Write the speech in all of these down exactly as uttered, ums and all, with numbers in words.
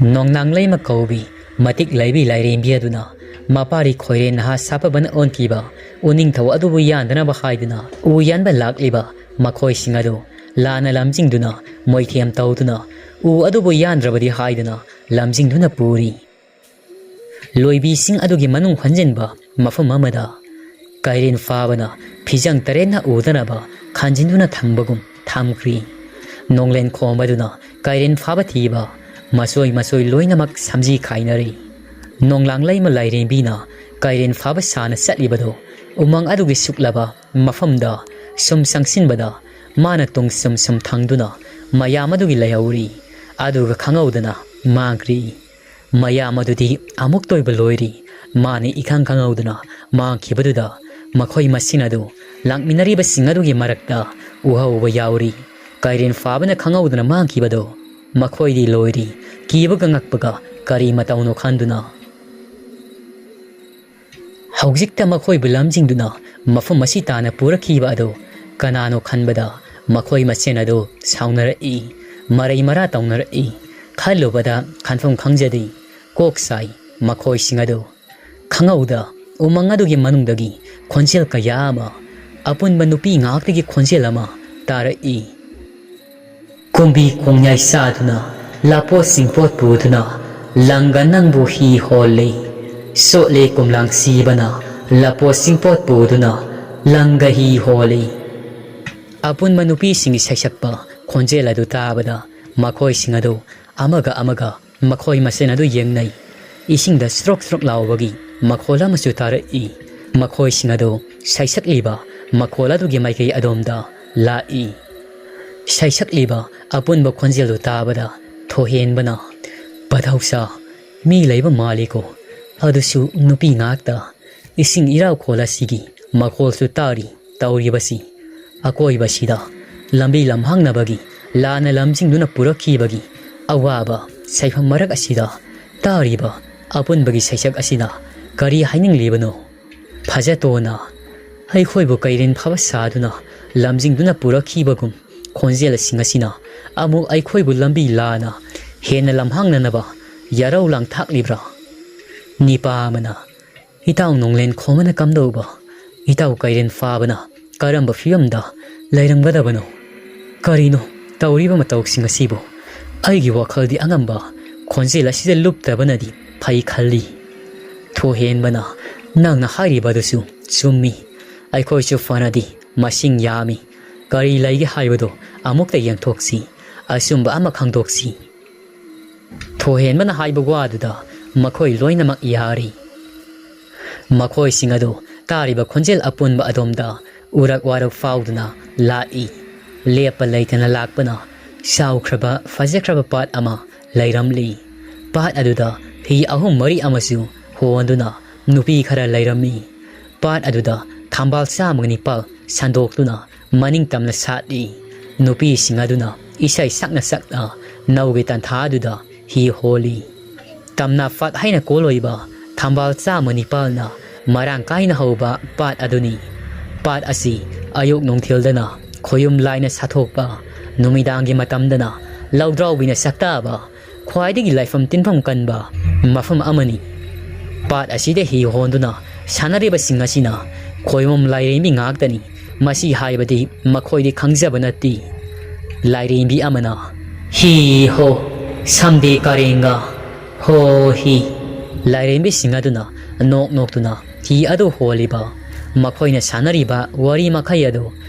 ꯅꯣꯡꯅꯥꯡꯂꯩꯃ ꯀꯧꯕꯤ ꯃꯇꯤꯛ ꯂꯩꯕꯤ ꯂꯥꯏꯔꯦꯝꯕꯤ ꯑꯗꯨꯅ ꯃꯄꯥꯔꯤ ꯈꯣꯏꯔꯦꯟ ꯅꯍꯥ ꯁꯥꯐꯕꯅ ꯑꯣꯟꯈꯤꯕ ꯎꯅꯤꯡꯊꯧ ꯑꯗꯨꯕꯨ ꯌꯥꯟꯗꯅꯕ ꯍꯥꯏꯗꯨꯅ ꯎ ꯌꯥꯟꯕ ꯂꯥꯛꯂꯤꯕ ꯃꯈꯣꯏꯁꯤꯡ ꯑꯗꯨ ꯂꯥꯟꯅ ꯂꯝꯖꯤꯡꯗꯨꯅ ꯃꯣꯏꯊꯦꯝ ꯇꯧꯗꯨꯅ ꯎ ꯑꯗꯨꯕꯨ ꯌꯥꯟꯗ꯭ꯔꯕꯗꯤ ꯍꯥꯏꯗꯨꯅ ꯂꯝꯖꯤꯡꯗꯨꯅ ꯄꯨꯔꯤ꯫ ꯂꯣꯏꯕꯤꯁꯤꯡ ꯑꯗꯨꯒꯤ ꯃꯅꯨꯡ ꯍꯟꯖꯤꯟꯕ ꯃꯐꯝ ꯑꯃꯗ ꯀꯩꯔꯦꯟ ꯐꯥꯕꯅ ꯐꯤꯖꯪ ꯇꯔꯦꯠꯅ ꯎꯗꯅꯕ ꯈꯟꯖꯤꯟꯗꯨꯅ ꯊꯝꯕꯒꯨꯝ ꯊꯝꯈ꯭ꯔꯤ꯫ ꯅꯣꯡꯂꯦꯟ ꯈꯣꯝꯕꯗꯨꯅ ꯀꯩꯔꯦꯟ ꯐꯥꯕ ꯊꯤꯕ ꯃꯆꯣꯏ ꯃꯆꯣꯏ ꯂꯣꯏꯅꯃꯛ ꯁꯝꯖꯤ ꯈꯥꯏꯅꯔꯤ꯫ ꯅꯣꯡꯂꯥꯡ ꯂꯩꯃ ꯂꯥꯏꯔꯦꯝꯕꯤꯅ ꯀꯩꯔꯦꯟ ꯐꯥꯕ ꯁꯥꯅ ꯆꯠꯂꯤꯕꯗꯨ ꯎꯃꯪ ꯑꯗꯨꯒꯤ ꯁꯨꯛꯂꯕ ꯃꯐꯝꯗ ꯁꯨꯝ ꯆꯪꯁꯤꯟꯕꯗ ꯃꯥꯅ ꯇꯨꯡ ꯁꯨꯝ ꯁꯨꯝ ꯊꯪꯗꯨꯅ ꯃꯌꯥꯝ ꯑꯗꯨꯒꯤ ꯂꯩꯍꯧꯔꯤ꯫ ꯑꯗꯨꯒ ꯈꯪꯍꯧꯗꯅ ꯃꯥꯡꯈ꯭ꯔꯤ꯫ ꯃꯌꯥꯝ ꯑꯗꯨꯗꯤ ꯑꯃꯨꯛꯇ ꯑꯣꯏꯕ ꯂꯣꯏꯔꯤ꯫ ꯃꯥꯅ ꯏꯈꯪ ꯈꯪꯍꯧꯗꯅ ꯃꯥꯡꯈꯤꯕꯗꯨꯗ ꯃꯈꯣꯏ ꯃꯁꯦꯟ ꯑꯗꯨ ꯂꯥꯛꯃꯤꯟꯅꯔꯤꯕꯁꯤꯡ ꯑꯗꯨꯒꯤ ꯃꯔꯛꯇ ꯎꯍꯧꯕ ꯌꯥꯎꯔꯤ꯫ ꯀꯩꯔꯦꯟ ꯐꯥꯕꯅ ꯈꯪꯍꯧꯗꯅ ꯃꯥꯡꯈꯤꯕꯗꯣ ꯃꯈꯣꯏꯗꯤ ꯂꯣꯏꯔꯤ꯫ ꯀꯤꯕꯒ ꯉꯛꯄꯒ ꯀꯔꯤ ꯃꯇꯧꯅꯣ ꯈꯟꯗꯨꯅ ꯍꯧꯖꯤꯛꯇ ꯃꯈꯣꯏꯕꯨ ꯂꯝꯖꯤꯡꯗꯨꯅ ꯃꯐꯝ ꯑꯁꯤ ꯇꯥꯅ ꯄꯨꯔꯛꯈꯤꯕ ꯑꯗꯨ ꯀꯅꯥꯅꯣ ꯈꯟꯕꯗ ꯃꯈꯣꯏ ꯃꯁꯦꯟ ꯑꯗꯨ ꯁꯥꯎꯅꯔꯛꯏ꯫ ꯃꯔꯩ ꯃꯔꯥ ꯇꯧꯅꯔꯛꯏ꯫ ꯈꯜꯂꯨꯕꯗ ꯈꯟꯐꯝ ꯈꯪꯖꯗꯦ꯫ ꯀꯣꯛ ꯁꯥꯏ ꯃꯈꯣꯏꯁꯤꯡ ꯑꯗꯨ꯫ ꯈꯪꯍꯧꯗ ꯎꯃꯪ ꯑꯗꯨꯒꯤ ꯃꯅꯨꯡꯗꯒꯤ ꯈꯣꯟꯖꯦꯜ ꯀꯌꯥ ꯑꯃ, ꯑꯄꯨꯟꯕ ꯅꯨꯄꯤ ꯉꯥꯛꯇꯒꯤ ꯈꯣꯟꯖꯦꯜ ꯑꯃ ꯇꯥꯔꯛꯏ꯫ ꯀꯨꯝꯕꯤ ꯈꯣꯡꯌꯥꯏ ꯆꯥꯗꯨꯅ, ꯂꯥꯄꯣꯠ ꯆꯤꯡꯄꯣꯠ ꯄꯨꯗꯨꯅ, ꯂꯪꯒ ꯅꯪꯕꯨ ꯍꯤ ꯍꯣꯜꯂꯤ꯫ ꯆꯣꯠꯂꯦ ꯀꯨꯝꯂꯥꯡ ꯁꯤꯕꯅ, ꯂꯥꯄꯣꯠ ꯆꯤꯡꯄꯣꯠ ꯄꯨꯗꯨꯅ, ꯂꯪꯒ ꯍꯤ ꯍꯣꯜꯂꯤ꯫ ꯑꯄꯨꯟꯕ ꯅꯨꯄꯤꯁꯤꯡꯒꯤ ꯁꯩꯁꯛꯄ ꯈꯣꯟꯖꯦꯜ ꯑꯗꯨ ꯇꯥꯕꯗ ꯃꯈꯣꯏꯁꯤꯡ ꯑꯗꯨ ꯑꯃꯒ ꯑꯃꯒ ꯃꯈꯣꯏ ꯃꯁꯦꯟ ꯑꯗꯨ ꯌꯦꯡꯅꯩ꯫ ꯏꯁꯤꯡꯗ ꯁ꯭ꯔꯣꯛ ꯁ꯭ꯔꯣꯛ ꯂꯥꯎꯕꯒꯤ ꯃꯈꯣꯜ ꯑꯃꯁꯨ ꯇꯥꯔꯛꯏ꯫ ꯃꯈꯣꯏꯁꯤꯡ ꯑꯗꯨ ꯁꯩꯁꯛꯂꯤꯕ ꯃꯈꯣꯜ ꯑꯗꯨꯒꯤ ꯃꯥꯏꯀꯩ ꯑꯗꯣꯝꯗ ꯂꯥꯛꯏ꯫ ꯁꯩꯁꯛꯂꯤꯕ ꯑꯄꯨꯟꯕ ꯈꯣꯟꯖꯦꯜꯗꯨ ꯇꯥꯕꯗ ꯊꯣꯏꯍꯦꯟꯕꯅ, "ꯄꯗꯧꯁꯥ, ꯃꯤ ꯂꯩꯕ ꯃꯥꯜꯂꯤꯀꯣ, ꯑꯗꯨꯁꯨ ꯅꯨꯄꯤ ꯉꯥꯛꯇ꯫ ꯏꯁꯤꯡ ꯏꯔꯥꯎꯈꯣꯜ ꯑꯁꯤꯒꯤ ꯃꯈꯣꯜꯁꯨ ꯇꯥꯔꯤ ꯇꯧꯔꯤꯕꯁꯤ꯫ ꯑꯀꯣꯏꯕꯁꯤꯗ ꯂꯝꯕꯤ ꯂꯝꯍꯥꯡꯅꯕꯒꯤ ꯂꯥꯟꯅ ꯂꯝꯖꯤꯡꯗꯨꯅ ꯄꯨꯔꯛꯈꯤꯕꯒꯤ ꯑꯋꯥꯕ ꯁꯩꯐꯝ ꯃꯔꯛ ꯑꯁꯤꯗ ꯇꯥꯔꯤꯕ ꯑꯄꯨꯟꯕꯒꯤ ꯁꯩꯁꯛ ꯑꯁꯤꯅ ꯀꯔꯤ ꯍꯥꯏꯅꯤꯡꯂꯤꯕꯅꯣ? ꯐꯖꯇꯣꯟꯅ ꯑꯩꯈꯣꯏꯕꯨ ꯀꯩꯔꯦꯟ ꯐꯥꯕ ꯁꯥꯗꯨꯅ ꯂꯝꯖꯤꯡꯗꯨꯅ ꯄꯨꯔꯛꯈꯤꯕꯒꯨꯝ ꯈꯣꯟꯖꯦꯜꯁꯤꯡ ꯑꯁꯤꯅ ꯑꯃꯨꯛ ꯑꯩꯈꯣꯏꯕꯨ ꯂꯝꯕꯤ ꯂꯥꯟꯅ ꯍꯦꯟꯅ ꯂꯝꯍꯥꯡꯅꯅꯕ ꯌꯥꯔꯧ ꯂꯥꯡꯊꯥꯛꯂꯤꯕ꯭ꯔꯥ? ꯅꯤꯄꯥ ꯑꯃꯅ, "ꯏꯇꯥꯎ ꯅꯣꯡꯂꯦꯟ ꯈꯣꯝꯕꯅ ꯀꯝꯗꯧꯕ? ꯏꯇꯥꯎ ꯀꯩꯔꯦꯟ ꯐꯥꯕꯅ ꯀꯔꯝꯕ ꯐꯤꯕꯝꯗ ꯂꯩꯔꯝꯒꯗꯕꯅꯣ? ꯀꯔꯤꯅꯣ ꯇꯧꯔꯤꯕ ꯃꯇꯧꯁꯤꯡ ꯑꯁꯤꯕꯨ? ꯑꯩꯒꯤ ꯋꯥꯈꯜꯗꯤ ꯑꯉꯝꯕ ꯈꯣꯟꯖꯦꯜ ꯑꯁꯤꯗ ꯂꯨꯞꯇꯕꯅꯗꯤ ꯐꯩ ꯈꯜꯂꯤ꯫" ꯊꯣꯏꯍꯦꯟꯕꯅ, "ꯅꯪꯅ ꯍꯥꯏꯔꯤꯕ ꯑꯗꯨꯁꯨ ꯆꯨꯝꯃꯤ꯫ ꯑꯩꯈꯣꯏꯁꯨ ꯐꯅꯗꯤ ꯃꯁꯤꯡ ꯌꯥꯝꯃꯤ꯫ ꯀꯔꯤ ꯂꯩꯒꯦ ꯍꯥꯏꯕꯗꯨ ꯑꯃꯨꯛꯇ ꯌꯦꯡꯊꯣꯛꯁꯤ, ꯑꯆꯨꯝꯕ ꯑꯃ ꯈꯪꯗꯣꯛꯁꯤ꯫" ꯊꯣꯏꯍꯦꯟꯕꯅ ꯍꯥꯏꯕ ꯋꯥꯗꯨꯗ ꯃꯈꯣꯏ ꯂꯣꯏꯅꯃꯛ ꯌꯥꯔꯤ꯫ ꯃꯈꯣꯏꯁꯤꯡ ꯑꯗꯨ ꯇꯥꯔꯤꯕ ꯈꯣꯟꯖꯦꯜ ꯑꯄꯨꯟꯕ ꯑꯗꯣꯝꯗ ꯎꯔꯛ ꯋꯥꯔꯛ ꯐꯥꯎꯗꯨꯅ ꯂꯥꯛꯏ꯫ ꯂꯦꯞꯄ ꯂꯩꯇꯅ ꯂꯥꯛꯄꯅ ꯆꯥꯎꯈ꯭ꯔꯕ, ꯐꯖꯈ꯭ꯔꯕ ꯄꯥꯠ ꯑꯃ ꯂꯩꯔꯝꯂꯤ꯫ ꯄꯥꯠ ꯑꯗꯨꯗ ꯍꯤ ꯑꯍꯨꯝ ꯃꯔꯤ ꯑꯃꯁꯨ ꯍꯣꯟꯗꯨꯅ ꯅꯨꯄꯤ ꯈꯔ ꯂꯩꯔꯝꯃꯤ꯫ ꯄꯥꯠ ꯑꯗꯨꯗ ꯊꯝꯕꯥꯜ ꯆꯥꯝꯃꯒ ꯅꯤꯄꯥꯜ ꯁꯟꯗꯣꯛꯇꯨꯅ ꯃꯅꯤꯡ ꯇꯝꯅ ꯁꯥꯠꯂꯤ꯫ ꯅꯨꯄꯤꯁꯤꯡ ꯑꯗꯨꯅ ꯏꯁꯩ ꯁꯛꯅ ꯁꯛꯅ ꯅꯧꯒꯤ ꯇꯟꯊꯥ ꯑꯗꯨꯗ ꯍꯤ ꯍꯣꯜꯂꯤ꯫ ꯇꯝꯅ ꯄꯥꯠ ꯍꯥꯏꯅ ꯀꯣꯜꯂꯣꯏꯕ ꯊꯝꯕꯥꯜ ꯆꯥꯝꯃ ꯅꯤꯄꯥꯜꯅ ꯃꯔꯥꯡ ꯀꯥꯏꯅ ꯍꯧꯕ ꯄꯥꯠ ꯑꯗꯨꯅꯤ꯫ ꯄꯥꯠ ꯑꯁꯤ ꯑꯌꯨꯛ ꯅꯨꯡꯊꯤꯜꯗꯅ ꯈꯣꯌꯨꯝ ꯂꯥꯏꯅ ꯁꯥꯊꯣꯛꯄ, ꯅꯨꯃꯤꯗꯥꯡꯒꯤ ꯃꯇꯝꯗꯅ ꯂꯧꯗ꯭ꯔꯥꯎꯕꯤꯅ ꯁꯛꯇꯥꯕ, ꯈ꯭ꯋꯥꯏꯗꯒꯤ ꯂꯥꯏꯐꯝ ꯇꯤꯟꯐꯝ ꯀꯟꯕ ꯃꯐꯝ ꯑꯃꯅꯤ꯫ ꯄꯥꯠ ꯑꯁꯤꯗ ꯍꯤ ꯍꯣꯟꯗꯨꯅ ꯁꯥꯟꯅꯔꯤꯕꯁꯤꯡ ꯑꯁꯤꯅ ꯈꯣꯏꯃꯝ ꯂꯥꯏꯔꯦꯝꯕꯤ ꯉꯥꯛꯇꯅꯤ꯫ ꯃꯁꯤ ꯍꯥꯏꯕꯗꯤ ꯃꯈꯣꯏꯗꯤ ꯈꯪꯖꯕ ꯅꯠꯇꯦ꯫ ꯂꯥꯏꯔꯦꯝꯕꯤ ꯑꯃꯅ, "ꯍꯤ ꯍꯣ, ꯁꯝꯗꯤ ꯀꯔꯦꯡꯒ, ꯍꯣ ꯍꯤ꯫" ꯂꯥꯏꯔꯦꯝꯕꯤꯁꯤꯡ ꯑꯗꯨꯅ ꯅꯣꯛ ꯅꯣꯛꯇꯨꯅ ꯍꯤ ꯑꯗꯨ ꯍꯣꯜꯂꯤꯕ, ꯃꯈꯣꯏꯅ ꯁꯥꯟꯅꯔꯤꯕ ꯋꯥꯔꯤ ꯃꯈꯩ ꯑꯗꯨ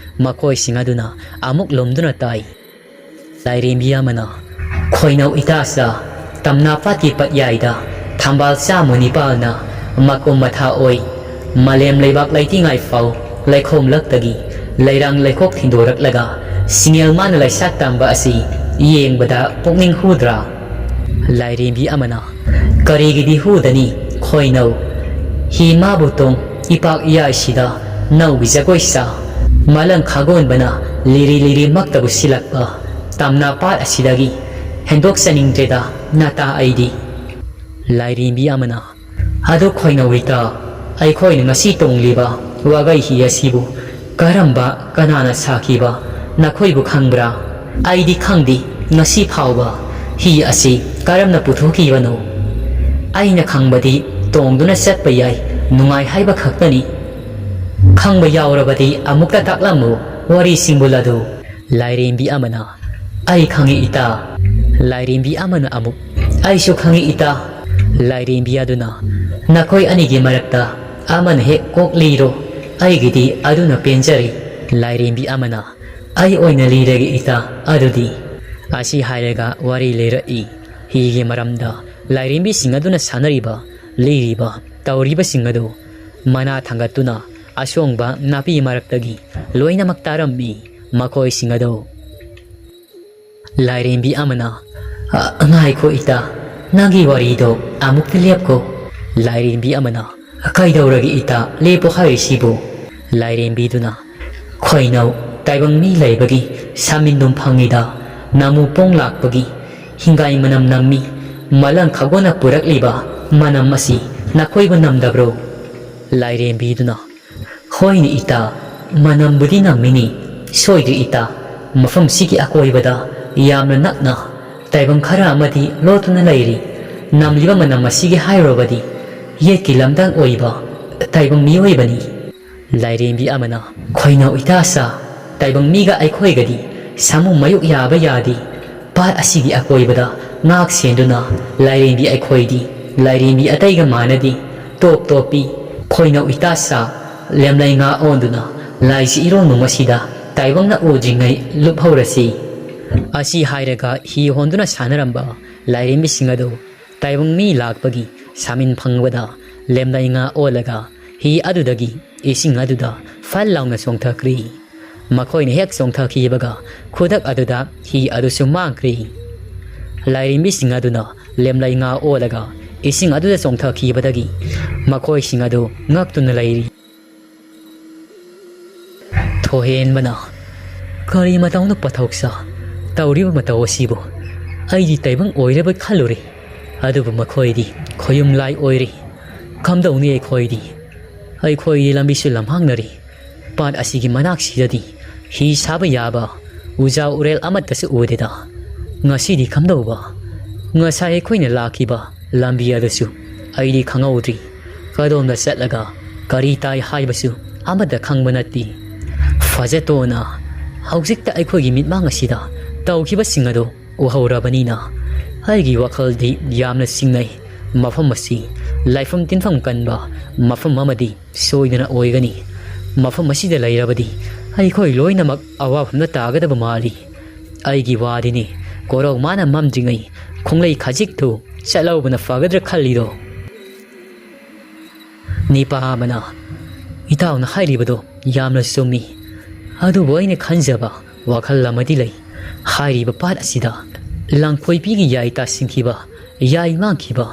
ꯃꯈꯣꯏꯁꯤꯡ ꯑꯗꯨꯅ ꯑꯃꯨꯛ ꯂꯨꯝꯗꯨꯅ ꯇꯥꯏ꯫ ꯂꯥꯏꯔꯦꯝꯕꯤ ꯑꯃꯅ, "ꯈꯣꯏꯅꯧ ꯏꯇꯥꯆꯥ, ꯇꯝꯅꯥ ꯄꯥꯠꯀꯤ ꯄꯠꯌꯥꯏꯗ ꯊꯝꯕꯥꯜ ꯆꯥꯝꯃ ꯅꯤꯄꯥꯜꯅ ꯃꯀꯨꯝ ꯃꯊꯥ ꯑꯣꯏ꯫ ꯃꯥꯂꯦꯝ ꯂꯩꯕꯥꯛ ꯂꯩꯇꯤꯉꯥꯏ ꯐꯥꯎ ꯂꯩꯈꯣꯝꯂꯛꯇꯒꯤ ꯂꯩꯔꯥꯡ ꯂꯩꯈꯣꯛ ꯊꯤꯟꯗꯣꯔꯛꯂꯒ ꯁꯤꯡꯉꯦꯜ ꯃꯥꯅ ꯂꯩꯁꯥꯛ ꯇꯝꯕ ꯑꯁꯤ ꯌꯦꯡꯕꯗ ꯄꯨꯛꯅꯤꯡ ꯍꯨꯗ꯭ꯔꯥ?" ꯂꯥꯏꯔꯦꯝꯕꯤ ꯑꯃꯅ, "ꯀꯔꯤꯒꯤꯗꯤ ꯍꯨꯗꯅꯤ ꯈꯣꯏꯅꯧ? ꯍꯤ ꯃꯥꯕꯨ ꯇꯣꯡ ꯏꯄꯥꯛ ꯏꯌꯥꯏꯁꯤꯗ ꯅꯧꯒꯤ ꯖꯒꯣꯏ ꯁꯥ, ꯃꯥꯂꯪ ꯈꯥꯒꯣꯟꯕꯅ ꯂꯤꯔꯤ ꯂꯤꯔꯤ ꯃꯛꯇꯕꯨ ꯁꯤꯜꯂꯛꯄ ꯇꯝꯅꯥ ꯄꯥꯠ ꯑꯁꯤꯗꯒꯤ ꯍꯦꯟꯗꯣꯛꯆꯅꯤꯡꯗ꯭ꯔꯦꯗ ꯅꯇꯥ ꯑꯩꯗꯤ꯫" ꯂꯥꯏꯔꯦꯝꯕꯤ ꯑꯃꯅ, "ꯑꯗꯨ ꯈꯣꯏꯅꯧ ꯏꯇꯥ, ꯑꯩꯈꯣꯏꯅ ꯉꯁꯤ ꯇꯣꯡꯂꯤꯕ ꯋꯥꯒꯩ ꯍꯤ ꯑꯁꯤꯕꯨ ꯀꯔꯝꯕ ꯀꯅꯥꯅ ꯁꯥꯈꯤꯕ ꯅꯈꯣꯏꯕꯨ ꯈꯪꯕ꯭ꯔꯥ? ꯑꯩꯗꯤ ꯈꯪꯗꯦ ꯉꯁꯤ ꯐꯥꯎꯕ꯫ "ꯍꯤ ꯑꯁꯤ ꯀꯔꯝꯅ ꯄꯨꯊꯣꯛꯈꯤꯕꯅꯣ? ꯑꯩꯅ ꯈꯪꯕꯗꯤ ꯇꯣꯡꯗꯨꯅ ꯆꯠꯄ ꯌꯥꯏ, ꯅꯨꯡꯉꯥꯏ ꯍꯥꯏꯕ ꯈꯛꯇꯅꯤ꯫ ꯈꯪꯕ ꯌꯥꯎꯔꯕꯗꯤ ꯑꯃꯨꯛꯇ ꯇꯥꯛꯂꯝꯃꯨ ꯋꯥꯔꯤ ꯁꯤꯡꯕꯨꯜ ꯑꯗꯨ"꯫ ꯂꯥꯏꯔꯦꯝꯕꯤ ꯑꯃꯅ, "ꯑꯩ ꯈꯪꯏ ꯏꯇꯥ"꯫ ꯂꯥꯏꯔꯦꯝꯕꯤ ꯑꯃꯅ ꯑꯃꯨꯛ, "ꯑꯩꯁꯨ ꯈꯪꯏ ꯏꯇꯥ"꯫ ꯂꯥꯏꯔꯦꯝꯕꯤ ꯑꯗꯨꯅ, "ꯅꯈꯣꯏ ꯑꯅꯤꯒꯤ ꯃꯔꯛꯇ ꯑꯃꯅ ꯍꯦꯛ ꯀꯣꯛ ꯂꯤꯔꯣ, ꯑꯩꯒꯤꯗꯤ ꯑꯗꯨꯅ ꯄꯦꯟꯖꯔꯦ"꯫ ꯂꯥꯏꯔꯦꯝꯕꯤ ꯑꯃꯅ, "ꯑꯩ ꯑꯣꯏꯅ ꯂꯤꯔꯒꯦ ꯏꯇꯥ ꯑꯗꯨꯗꯤ"꯫ ꯑꯁꯤ ꯍꯥꯏꯔꯒ ꯋꯥꯔꯤ ꯂꯤꯔꯛꯏ꯫ ꯍꯤꯒꯤ ꯃꯔꯝꯗ ꯂꯥꯏꯔꯦꯝꯕꯤꯁꯤꯡ ꯑꯗꯨꯅ ꯁꯥꯟꯅꯔꯤꯕ, ꯂꯤꯔꯤꯕ, ꯇꯧꯔꯤꯕꯁꯤꯡ ꯑꯗꯨ ꯃꯅꯥ ꯊꯥꯡꯒꯠꯇꯨꯅ ꯑꯁꯣꯡꯕ ꯅꯥꯄꯤ ꯃꯔꯛꯇꯒꯤ ꯂꯣꯏꯅꯃꯛ ꯇꯥꯔꯝꯃꯤ꯫ ꯃꯈꯣꯏꯁꯤꯡ ꯑꯗꯨ ꯂꯥꯏꯔꯦꯝꯕꯤ ꯑꯃꯅ, "ꯑ, ꯉꯥꯏꯈꯣ ꯏꯇꯥ, ꯅꯪꯒꯤ ꯋꯥꯔꯤꯗꯣ ꯑꯃꯨꯛꯇ ꯂꯦꯞꯀꯣ"꯫ ꯂꯥꯏꯔꯦꯝꯕꯤ ꯑꯃꯅ, "ꯀꯩꯗꯧꯔꯒꯦ ꯏꯇꯥ, ꯂꯦꯞꯄꯣ ꯍꯥꯏꯔꯤꯁꯤꯕꯨ?" ꯂꯥꯏꯔꯦꯝꯕꯤꯗꯨꯅ, "ꯈꯣꯏꯅꯧ ꯇꯥꯏꯕꯪ ꯃꯤ ꯂꯩꯕꯒꯤ ꯁꯥꯃꯤꯟꯗꯨꯝ ꯐꯪꯉꯤꯗ, ꯅꯥꯃꯨ ꯄꯣꯡ ꯂꯥꯛꯄꯒꯤ ꯍꯤꯡꯒꯥꯏ ꯃꯅꯝ ꯅꯝꯃꯤ, ꯃꯂꯪ ꯈꯒꯣꯟꯅ ꯄꯨꯔꯛꯂꯤꯕ ꯃꯅꯝ ꯑꯁꯤ ꯅꯈꯣꯏꯕꯨ ꯅꯝꯗꯕ꯭ꯔꯣ?" ꯂꯥꯏꯔꯦꯝꯕꯤꯗꯨꯅ, "ꯍꯣꯏꯅꯦ ꯏꯇꯥ, ꯃꯅꯝꯕꯨꯗꯤ ꯅꯝꯃꯤꯅꯤ꯫ ꯁꯣꯏꯗ꯭ꯔꯤ ꯏꯇꯥ, ꯃꯐꯝꯁꯤꯒꯤ ꯑꯀꯣꯏꯕꯗ ꯌꯥꯝꯅ ꯅꯛꯅ ꯇꯥꯏꯕꯪ ꯈꯔ ꯑꯃꯗꯤ ꯂꯣꯠꯇꯨꯅ ꯂꯩꯔꯤ꯫ ꯅꯝꯂꯤꯕ ꯃꯅꯝ ꯑꯁꯤꯒꯤ ꯍꯥꯏꯔꯨꯔꯕꯗꯤ ꯌꯦꯠꯀꯤ ꯂꯝꯗꯥꯡ ꯑꯣꯏꯕ ꯇꯥꯏꯕꯪ ꯃꯤꯑꯣꯏꯕꯅꯤ"꯫ ꯂꯥꯏꯔꯦꯝꯕꯤ ꯑꯃꯅ, "ꯈꯣꯏꯅꯧ ꯏꯇꯥ ꯁꯥ, ꯇꯥꯏꯕꯪ ꯃꯤꯒ ꯑꯩꯈꯣꯏꯒꯗꯤ ꯁꯥꯃꯨ ꯃꯌꯣꯛ ꯌꯥꯕ ꯌꯥꯗꯦ꯫ ꯄꯥꯠ ꯑꯁꯤꯒꯤ ꯑꯀꯣꯏꯕꯗ ꯉꯥꯛ ꯁꯦꯟꯗꯨꯅ ꯂꯥꯏꯔꯦꯝꯕꯤ ꯑꯩꯈꯣꯏꯗꯤ ꯂꯥꯏꯔꯦꯝꯕꯤ ꯑꯇꯩꯒ ꯃꯥꯟꯅꯗꯦ꯫ ꯇꯣꯞ ꯇꯣꯞꯄꯤ꯫ ꯈꯣꯏꯅꯧ ꯏꯇꯥ ꯁꯥ, ꯂꯦꯝꯂꯩ ꯉꯥ ꯑꯣꯟꯗꯨꯅ ꯂꯥꯏꯁꯤ ꯏꯔꯣꯟꯕ ꯃꯁꯤꯗ ꯇꯥꯏꯕꯪꯅ ꯎꯗ꯭ꯔꯤꯉꯩ ꯂꯨꯞꯍꯧꯔꯁꯤ"꯫ ꯑꯁꯤ ꯍꯥꯏꯔꯒ ꯍꯤ ꯍꯣꯟꯗꯨꯅ ꯁꯥꯟꯅꯔꯝꯕ ꯂꯥꯏꯔꯦꯝꯕꯤꯁꯤꯡ ꯑꯗꯨ ꯇꯥꯏꯕꯪ ꯃꯤ ꯂꯥꯛꯄꯒꯤ ꯁꯥꯃꯤꯟ ꯐꯪꯕꯗ ꯂꯦꯝꯂꯩ ꯉꯥ ꯑꯣꯜꯂꯒ ꯍꯤ ꯑꯗꯨꯗꯒꯤ ꯏꯁꯤꯡ ꯑꯗꯨꯗ ꯐꯜ ꯂꯥꯎꯅ ꯆꯣꯡꯊꯈ꯭ꯔꯤ꯫ ꯃꯈꯣꯏꯅ ꯍꯦꯛ ꯆꯣꯡꯊꯈꯤꯕꯒ ꯈꯨꯗꯛ ꯑꯗꯨꯗ ꯍꯤ ꯑꯗꯨꯁꯨ ꯃꯥꯡꯈ꯭ꯔꯤ꯫ ꯂꯥꯏꯔꯦꯝꯕꯤꯁꯤꯡ ꯑꯗꯨꯅ ꯂꯦꯝꯂꯩ ꯉꯥ ꯑꯣꯜꯂꯒ ꯏꯁꯤꯡ ꯑꯗꯨꯗ ꯆꯣꯡꯊꯈꯤꯕꯗꯒꯤ ꯃꯈꯣꯏꯁꯤꯡ ꯑꯗꯨ ꯉꯛꯇꯨꯅ ꯂꯩꯔꯤ꯫ ꯊꯣꯏꯍꯦꯟꯕꯅ, "ꯀꯔꯤ ꯃꯇꯧꯅꯣ ꯄꯊꯧꯁꯥ? ꯇꯧꯔꯤꯕ ꯃꯇꯧ ꯑꯁꯤꯕꯨ? ꯑꯩꯗꯤ ꯇꯥꯏꯕꯪ ꯑꯣꯏꯔꯕ ꯈꯜꯂꯨꯔꯦ꯫ ꯑꯗꯨꯕꯨ ꯃꯈꯣꯏꯗꯤ ꯈꯣꯌꯨꯝ ꯂꯥꯏ ꯑꯣꯏꯔꯦ꯫ ꯀꯝꯗꯧꯅꯤ ꯑꯩꯈꯣꯏꯗꯤ? ꯑꯩꯈꯣꯏꯗꯤ ꯂꯝꯕꯤꯁꯨ ꯂꯝꯍꯥꯡꯅꯔꯤ꯫ ꯄꯥꯠ ꯑꯁꯤꯒꯤ ꯃꯅꯥꯛꯁꯤꯗꯗꯤ ꯍꯤ ꯁꯥꯕ ꯌꯥꯕ ꯎꯖꯥꯎ ꯎꯔꯦꯜ ꯑꯃꯠꯇꯁꯨ ꯎꯗꯦꯗ"꯫ ꯉꯁꯤꯗꯤ ꯀꯝꯗꯧꯕ? ꯉꯁꯥꯏ ꯑꯩꯈꯣꯏꯅ ꯂꯥꯛꯈꯤꯕ ꯂꯝꯕꯤ ꯑꯗꯨꯁꯨ ꯑꯩꯗꯤ ꯈꯪꯍꯧꯗ꯭ꯔꯤ꯫ ꯀꯗꯣꯝꯗ ꯆꯠꯂꯒ ꯀꯔꯤ ꯇꯥꯏ ꯍꯥꯏꯕꯁꯨ ꯑꯃꯠꯇ ꯈꯪꯕ ꯅꯠꯇꯦ꯫ ꯐꯖꯇꯣꯟꯅ ꯍꯧꯖꯤꯛꯇ ꯑꯩꯈꯣꯏꯒꯤ ꯃꯤꯠꯃꯥꯡ ꯑꯁꯤꯗ ꯇꯧꯈꯤꯕꯁꯤꯡ ꯑꯗꯨ ꯎꯍꯧꯔꯕꯅꯤꯅ ꯑꯩꯒꯤ ꯋꯥꯈꯜꯗꯤ ꯌꯥꯝꯅ ꯆꯤꯡꯅꯩ꯫ ꯃꯐꯝ ꯑꯁꯤ ꯂꯥꯏꯐꯝ ꯇꯤꯟꯐꯝ ꯀꯟꯕ ꯃꯐꯝ ꯑꯃꯗꯤ ꯁꯣꯏꯗꯅ ꯑꯣꯏꯒꯅꯤ꯫ ꯃꯐꯝ ꯑꯁꯤꯗ ꯂꯩꯔꯕꯗꯤ ꯑꯩꯈꯣꯏ ꯂꯣꯏꯅꯃꯛ ꯑꯋꯥꯐꯝꯗ ꯇꯥꯒꯗꯕ ꯃꯥꯜꯂꯤ꯫ ꯑꯩꯒꯤ ꯋꯥꯗꯤꯅꯦ, ꯀꯣꯔꯧ ꯃꯥꯅ ꯃꯝꯗ꯭ꯔꯤꯉꯩ ꯈꯣꯡꯂꯩ ꯈꯖꯤꯛꯇꯨ ꯆꯠꯍꯧꯕꯅ ꯐꯒꯗ꯭ꯔꯥ ꯈꯜꯂꯤꯗꯣ꯫ ꯅꯤꯄꯥ ꯑꯃꯅ, "ꯏꯇꯥꯎꯅ ꯍꯥꯏꯔꯤꯕꯗꯣ ꯌꯥꯝꯅ ꯆꯨꯝꯃꯤ꯫ ꯑꯗꯨꯕꯨ ꯑꯩꯅ ꯈꯟꯖꯕ ꯋꯥꯈꯜ ꯑꯃꯗꯤ ꯂꯩ꯫ ꯍꯥꯏꯔꯤꯕ ꯄꯥꯠ ꯑꯁꯤꯗ ꯂꯥꯡꯈꯣꯏꯕꯤꯒꯤ ꯌꯥꯏ ꯇꯥꯁꯤꯟꯈꯤꯕ, ꯌꯥꯏ ꯃꯥꯡꯈꯤꯕ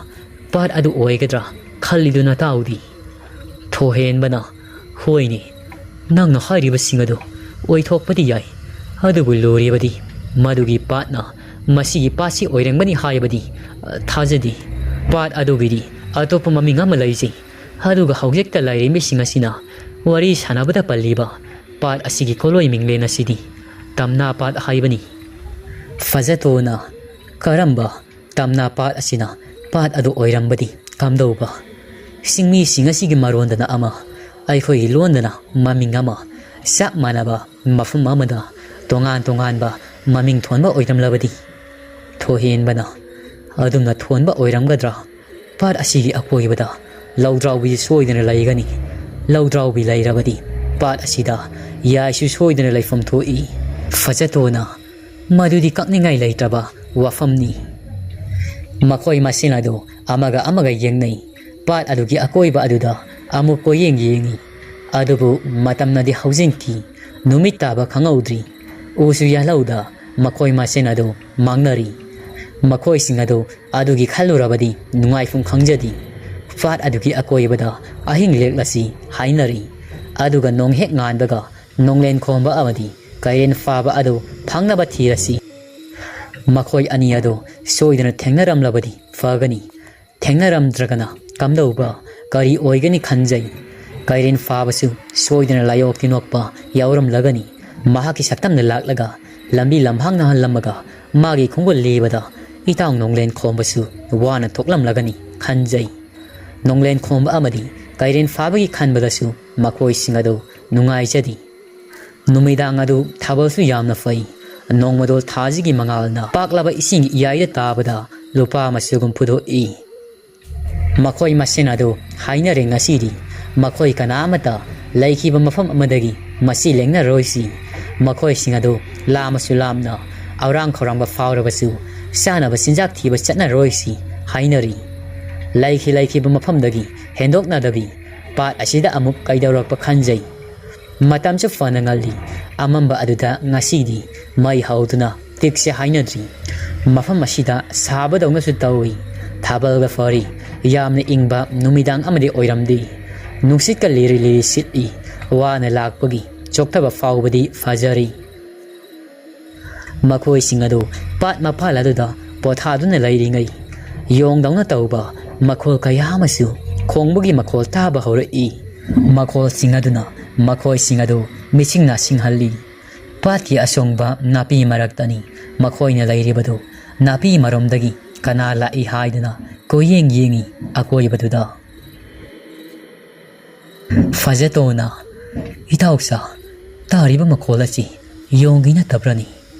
ꯄꯥꯠ ꯑꯗꯨ ꯑꯣꯏꯒꯗ꯭ꯔꯥ ꯈꯜꯂꯤꯗꯨ ꯅꯇꯥꯎꯗꯤ?" ꯊꯣꯏꯍꯦꯟꯕꯅ, "ꯍꯣꯏꯅꯦ, ꯅꯪꯅ ꯍꯥꯏꯔꯤꯕꯁꯤꯡ ꯑꯗꯨ ꯑꯣꯏꯊꯣꯛꯄꯗꯤ ꯌꯥꯏ꯫ ꯑꯗꯨꯕꯨ ꯂꯨꯔꯤꯕꯗꯤ ꯃꯗꯨꯒꯤ ꯄꯥꯠꯅ ꯃꯁꯤꯒꯤ ꯄꯥꯠꯁꯤ ꯑꯣꯏꯔꯝꯒꯅꯤ ꯍꯥꯏꯕꯗꯤ, ꯑ, ꯊꯥꯖꯗꯦ꯫ ꯄꯥꯠ ꯑꯗꯨꯒꯤꯗꯤ ꯑꯇꯣꯞꯄ ꯃꯃꯤꯡ ꯑꯃ ꯂꯩꯖꯩ꯫ ꯑꯗꯨꯒ ꯍꯧꯖꯤꯛꯇ ꯂꯩꯔꯤꯕꯁꯤꯡ ꯑꯁꯤꯅ ꯋꯥꯔꯤ ꯁꯥꯟꯅꯕꯗ ꯄꯜꯂꯤꯕ ꯄꯥꯠ ꯑꯁꯤꯒꯤ ꯀꯣꯂꯣꯏ ꯃꯤꯡꯂꯦꯟ ꯑꯁꯤꯗꯤ ꯇꯝꯅꯥ ꯄꯥꯠ ꯍꯥꯏꯕꯅꯤ꯫" ꯐꯖꯇꯣꯅ, "ꯀꯔꯝꯕ ꯇꯝꯅꯥ ꯄꯥꯠ ꯑꯁꯤꯅ ꯄꯥꯠ ꯑꯗꯨ ꯑꯣꯏꯔꯝꯕꯗꯤ ꯀꯝꯗꯧꯕ? ꯆꯤꯡꯃꯤꯁꯤꯡ ꯑꯁꯤꯒꯤ ꯃꯔꯣꯟꯗꯅ ꯑꯃ, ꯑꯩꯈꯣꯏꯒꯤ ꯂꯣꯟꯗꯅ ꯃꯃꯤꯡ ꯑꯃ, ꯆꯞ ꯃꯥꯟꯅꯕ ꯃꯐꯝ ꯑꯃꯗ ꯇꯣꯉꯥꯟ ꯇꯣꯉꯥꯟꯕ ꯃꯃꯤꯡ ꯊꯣꯟꯕ ꯑꯣꯏꯔꯝꯂꯕꯗꯤ?" ꯊꯣꯏꯍꯦꯟꯕꯅ, "ꯑꯗꯨꯝꯅ ꯊꯣꯟꯕ ꯑꯣꯏꯔꯝꯒꯗ꯭ꯔꯥ? ꯄꯥꯠ ꯑꯁꯤꯒꯤ ꯑꯀꯣꯏꯕꯗ ꯂꯧꯗ꯭ꯔꯥꯎꯕꯤ ꯁꯣꯏꯗꯅ ꯂꯩꯒꯅꯤ꯫ ꯂꯧꯗ꯭ꯔꯥꯎꯕꯤ ꯂꯩꯔꯕꯗꯤ ꯄꯥꯠ ꯑꯁꯤꯗ ꯌꯥꯏꯁꯨ ꯁꯣꯏꯗꯅ ꯂꯩꯐꯝ ꯊꯣꯛꯏ꯫" ꯐꯖꯇꯣꯅ, "ꯃꯗꯨꯗꯤ ꯀꯛꯅꯤꯡꯉꯥꯏ ꯂꯩꯇ꯭ꯔꯕ ꯋꯥꯐꯝꯅꯤ꯫ ꯃꯈꯣꯏ ꯃꯁꯦꯟ ꯑꯗꯨ ꯑꯃꯒ ꯑꯃꯒ ꯌꯦꯡꯅꯩ꯫ ꯄꯥꯠ ꯑꯗꯨꯒꯤ ꯑꯀꯣꯏꯕ ꯑꯗꯨꯗ ꯑꯃꯨꯛ ꯀꯣꯏꯌꯦꯡ ꯌꯦꯡꯉꯤ꯫ ꯑꯗꯨꯕꯨ ꯃꯇꯝꯅꯗꯤ ꯍꯧꯖꯤꯟꯈꯤ꯫ ꯅꯨꯃꯤꯠ ꯇꯥꯕ ꯈꯪꯍꯧꯗ꯭ꯔꯤ꯫ ꯎꯁꯨ ꯌꯥꯜꯍꯧꯗ ꯃꯈꯣꯏ ꯃꯁꯦꯟ ꯑꯗꯨ ꯃꯥꯡꯅꯔꯤ꯫ ꯃꯈꯣꯏꯁꯤꯡ ꯑꯗꯨ ꯑꯗꯨꯒꯤ ꯈꯜꯂꯨꯔꯕꯗꯤ ꯅꯨꯡꯉꯥꯏꯐꯝ ꯈꯪꯖꯗꯦ꯫ ꯄꯥꯠ ꯑꯗꯨꯒꯤ ꯑꯀꯣꯏꯕꯗ ꯑꯍꯤꯡ ꯂꯦꯛꯂꯁꯤ ꯍꯥꯏꯅꯔꯤ꯫ ꯑꯗꯨꯒ ꯅꯣꯡ ꯍꯦꯛ ꯉꯥꯟꯕꯒ ꯅꯣꯡꯂꯦꯟ ꯈꯣꯝꯕ ꯑꯃꯗꯤ ꯀꯩꯔꯦꯟ ꯐꯥꯕ ꯑꯗꯨ ꯐꯪꯅꯕ ꯊꯤꯔꯁꯤ꯫ ꯃꯈꯣꯏ ꯑꯅꯤ ꯑꯗꯨ ꯁꯣꯏꯗꯅ ꯊꯦꯡꯅꯔꯝꯂꯕꯗꯤ ꯐꯒꯅꯤ꯫ ꯊꯦꯡꯅꯔꯝꯗ꯭ꯔꯒꯅ ꯀꯝꯗꯧꯕ, ꯀꯔꯤ ꯑꯣꯏꯒꯅꯤ ꯈꯟꯖꯩ꯫ ꯀꯩꯔꯦꯟ ꯐꯥꯕꯁꯨ ꯁꯣꯏꯗꯅ ꯂꯥꯏꯑꯣꯛ ꯇꯤꯟꯑꯣꯛꯄ ꯌꯥꯎꯔꯝꯂꯒꯅꯤ꯫ ꯃꯍꯥꯛꯀꯤ ꯁꯛꯇꯝꯅ ꯂꯥꯛꯂꯒ ꯂꯝꯕꯤ ꯂꯝꯍꯥꯡ ꯅꯥꯍꯜꯂꯝꯃꯒ ꯃꯥꯒꯤ ꯈꯣꯡꯒꯨꯜ ꯂꯤꯕꯗ ꯏꯇꯥꯎ ꯅꯣꯡꯂꯦꯟ ꯈꯣꯝꯕꯁꯨ ꯋꯥꯅ ꯊꯣꯛꯂꯝꯂꯒꯅꯤ ꯈꯟꯖꯩ꯫ ꯅꯣꯡꯂꯦꯟ ꯈꯣꯝꯕ ꯑꯃꯗꯤ ꯀꯩꯔꯦꯟ ꯐꯥꯕꯒꯤ ꯈꯟꯕꯗꯁꯨ ꯃꯈꯣꯏꯁꯤꯡ ꯑꯗꯨ ꯅꯨꯡꯉꯥꯏꯖꯗꯦ꯫ ꯅꯨꯃꯤꯗꯥꯡ ꯑꯗꯨ ꯊꯥꯕꯜꯁꯨ ꯌꯥꯝꯅ ꯐꯩ꯫ ꯅꯣꯡꯃꯗꯣꯜ ꯊꯥꯁꯤꯒꯤ ꯃꯉꯥꯜꯅ ꯄꯥꯛꯂꯕ ꯏꯁꯤꯡ ꯏꯌꯥꯏꯗ ꯇꯥꯕꯗ ꯂꯨꯄꯥ ꯑꯃꯁꯨꯒꯨꯝ ꯐꯨꯗꯣꯛꯏ꯫ ꯃꯈꯣꯏ ꯃꯁꯦꯟ ꯑꯗꯨ ꯍꯥꯏꯅꯔꯦ ꯉꯁꯤꯗꯤ ꯃꯈꯣꯏ ꯀꯅꯥ ꯑꯃꯠꯇ ꯂꯩꯈꯤꯕ ꯃꯐꯝ ꯑꯃꯗꯒꯤ ꯃꯁꯤ ꯂꯦꯡꯅꯔꯣꯏꯁꯤ꯫ ꯃꯈꯣꯏꯁꯤꯡ ꯑꯗꯨ ꯂꯥꯝꯃꯁꯨ ꯂꯥꯝꯅ ꯑꯔꯥꯡ ꯈꯧꯔꯥꯡꯕ ꯐꯥꯎꯔꯕꯁꯨ ꯆꯥꯅꯕ ꯆꯤꯟꯖꯥꯛ ꯊꯤꯕ ꯆꯠꯅꯔꯣꯏꯁꯤ ꯍꯥꯏꯅꯔꯤ꯫ ꯂꯩꯈꯤ ꯂꯩꯈꯤꯕ ꯃꯐꯝꯗꯒꯤ ꯍꯦꯟꯗꯣꯛꯅꯗꯕꯤ ꯄꯥꯠ ꯑꯁꯤꯗ ꯑꯃꯨꯛ ꯀꯩꯗꯧꯔꯛꯄ ꯈꯟꯖꯩ꯫ ꯃꯇꯝꯁꯨ ꯐꯅ ꯉꯜꯂꯤ꯫ ꯑꯃꯝꯕ ꯑꯗꯨꯗ ꯉꯁꯤꯗꯤ ꯃꯩ ꯍꯧꯗꯨꯅ ꯇꯤꯛꯁꯦ ꯍꯥꯏꯅꯗ꯭ꯔꯤ꯫ ꯃꯐꯝ ꯑꯁꯤꯗ ꯁꯥꯕꯗꯧꯅꯁꯨ ꯇꯧꯏ꯫ ꯊꯥꯕꯜꯒ ꯐꯔꯤ꯫ ꯌꯥꯝꯅ ꯏꯪꯕ ꯅꯨꯃꯤꯗꯥꯡ ꯑꯃꯗꯤ ꯑꯣꯏꯔꯝꯗꯦ꯫ ꯅꯨꯡꯁꯤꯠꯀ ꯂꯤꯔꯤ ꯂꯤꯔꯤ ꯁꯤꯠꯂꯤ꯫ ꯋꯥꯅ ꯂꯥꯛꯄꯒꯤ ꯆꯣꯛꯊꯕ ꯐꯥꯎꯕꯗꯤ ꯐꯖꯔꯤ꯫ ꯃꯈꯣꯏꯁꯤꯡ ꯑꯗꯨ ꯄꯥꯠ ꯃꯄꯥꯜ ꯑꯗꯨꯗ ꯄꯣꯊꯥꯗꯨꯅ ꯂꯩꯔꯤꯉꯩ, ꯌꯣꯡꯗꯧꯅ ꯇꯧꯕ ꯃꯈꯣꯜ ꯀꯌꯥ ꯑꯃꯁꯨ ꯈꯣꯡꯕꯒꯤ ꯃꯈꯣꯜ ꯇꯥꯕ ꯍꯧꯔꯛꯏ꯫ ꯃꯈꯣꯜꯁꯤꯡ ꯑꯗꯨꯅ ꯃꯈꯣꯏꯁꯤꯡ ꯑꯗꯨ ꯃꯤꯠꯁꯤꯡ ꯅꯥꯁꯤꯡꯍꯜꯂꯤ꯫ ꯄꯥꯠꯀꯤ ꯑꯁꯣꯡꯕ ꯅꯥꯄꯤ ꯃꯔꯛꯇꯅꯤ ꯃꯈꯣꯏꯅ ꯂꯩꯔꯤꯕꯗꯨ꯫ ꯅꯥꯄꯤ ꯃꯔꯣꯝꯗꯒꯤ ꯀꯅꯥ ꯂꯥꯛꯏ ꯍꯥꯏꯗꯨꯅ ꯀꯣꯏꯌꯦꯡ ꯌꯦꯡꯉꯤ ꯑꯀꯣꯏꯕꯗꯨꯗ꯫ ꯐꯖꯇꯣꯟꯅ, "ꯏꯇꯥꯎꯁꯥ, ꯇꯥꯔꯤꯕ ꯃꯈꯣꯜ ꯑꯁꯤ ꯌꯣꯡꯒꯤ ꯅꯠꯇꯕ꯭ꯔꯅꯤ?"